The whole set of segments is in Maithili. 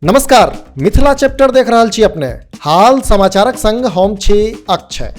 नमस्कार, मिथिला चैप्टर देख रहल छी अपने। हाल समाचारक संग हम छी अक्षय।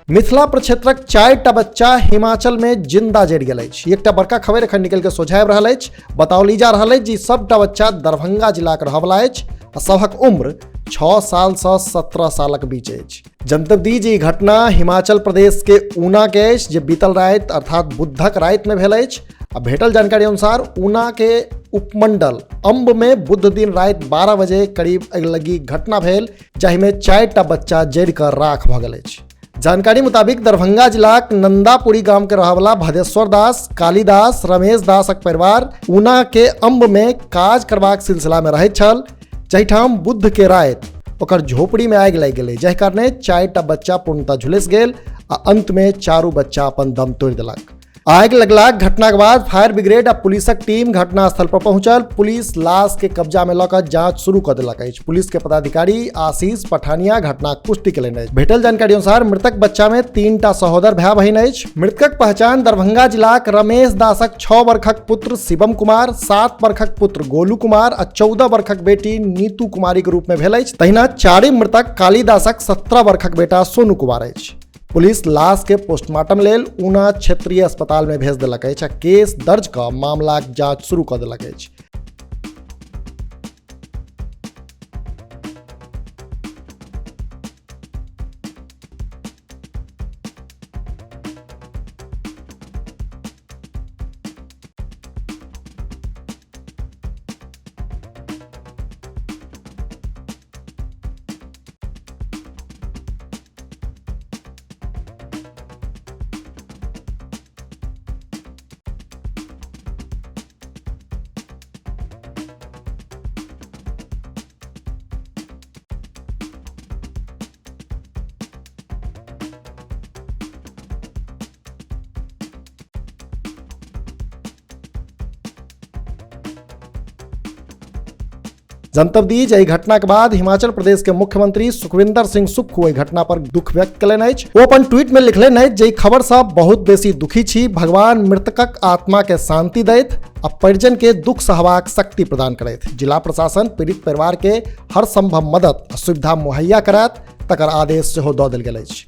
मिथिला प्रक्षेत्रक 4टा बच्चा हिमाचल में जिंदा जरि गेल अछि। एकटा बड़का खबर एखन निकलि के सोझा आबि रहल अछि। बताओल जा रहल अछि जे सबटा बच्चा दरभंगा जिलाक रहवला अछि आ सभक उम्र 6 साल से 17 सालक बीच अछि। जनतब दी जे ई घटना हिमाचल प्रदेश के ऊना के अछि, जे बीतल राति अर्थात बुधक राति में भेल अछि। आ भेटल जानकारी अनुसार ऊना के उपमंडल अम्ब में बुध दिन राति 12 बजे करीब अगिलगी घटना भेल, जाहिमे 4टा बच्चा जरि कऽ राख भऽ गेल अछि। जानकारी मुताबिक दरभंगा जिलाक नंदापुरी गाम के रहवला भदेश्वर दास, कालिदास, रमेश दासक परिवार ऊना के अम्ब में काज करबाक सिलसिला में रहैत छल, जाहिठाम बुध के राति ओकर झोपड़ी में आगि लागि गेलै, जाहि कारणे 4टा बच्चा पूर्णतः झुलसि गेल आ अंत में 4 बच्चा अपन दम तोड़ि देलक। आगि लगलाक घटनाक बाद फायर ब्रिगेड आ पुलिसक टीम घटनास्थल पर पहुंचल। पुलिस लाश के कब्जा में लऽ कऽ जांच शुरू कऽ देलक अछि। पुलिस के पदाधिकारी आशीष पठानिया घटनाक पुष्टि केलनि अछि। भेटल जानकारी अनुसार मृतक बच्चा में 3टा सहोदर भाय बहिन अछि। मृतकक पहचान दरभंगा जिलाक रमेश दासक 6 वर्षक पुत्र शिवम कुमार, 7 वर्षक पुत्र गोलू कुमार आ 14 वर्षक बेटी नीतू कुमारी के रूप में भेल अछि। तहिना 4 मृतक कालिदासक 17 वर्षक बेटा सोनू कुमार अछि। पुलिस लाश के पोस्टमार्टम लेल ऊना क्षेत्रीय अस्पताल में भेज देलक अछि आ केस दर्ज कऽ मामलाक जांच शुरू कऽ देलक अछि। जनतब दी जे एहि घटना के बाद हिमाचल प्रदेश के मुख्यमंत्री सुखविंदर सिंह सुक्खू एहि घटना पर दुख व्यक्त केलनि अछि। ओ अपन ट्वीट में लिखलनि अछि जे ई खबर सँ बहुत बेसी दुखी छी, भगवान मृतकक आत्मा के शांति दैथ आ परिजन के दुख सहबाक शक्ति प्रदान करैथ। जिला प्रशासन पीड़ित परिवार के हर संभव मदद आ सुविधा मुहैया करायत, तकर आदेश सेहो दऽ देल गेल अछि।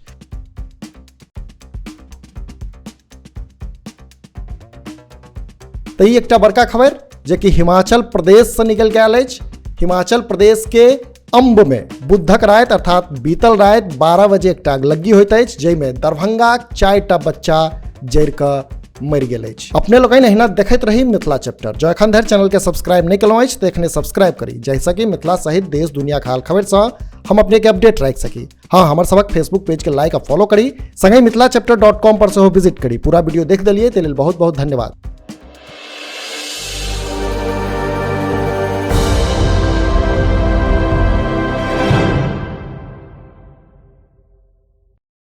तऽ ई एकटा बड़का खबर जे कि हिमाचल प्रदेश से निकल के आयल अछि। हिमाचल प्रदेश के अम्ब में बुधक राति अर्थात बीतल राति 12 बजे एकटा अगलग्गी होइत अछि, जाहिमे दरभंगाक 4टा बच्चा जरि कऽ मरि गेल अछि। अपने लोकनि एहिना देखैत रही मिथिला चैप्टर। जँ एखन धरि चैनल के सब्सक्राइब नहि केलहुँ अछि तऽ एखने सब्सक्राइब करी, जाहिसँ कि मिथिला सहित देश दुनिया के हाल खबर सँ हम अपने के अपडेट राखि सकी। हाँ, हमर सबक फेसबुक पेज के लाइक आ फॉलो करी, संगहि मिथिला चैप्टर.com पर सेहो विजिट करी। पूरा वीडियो देख देलियै ताहि लेल बहुत बहुत धन्यवाद।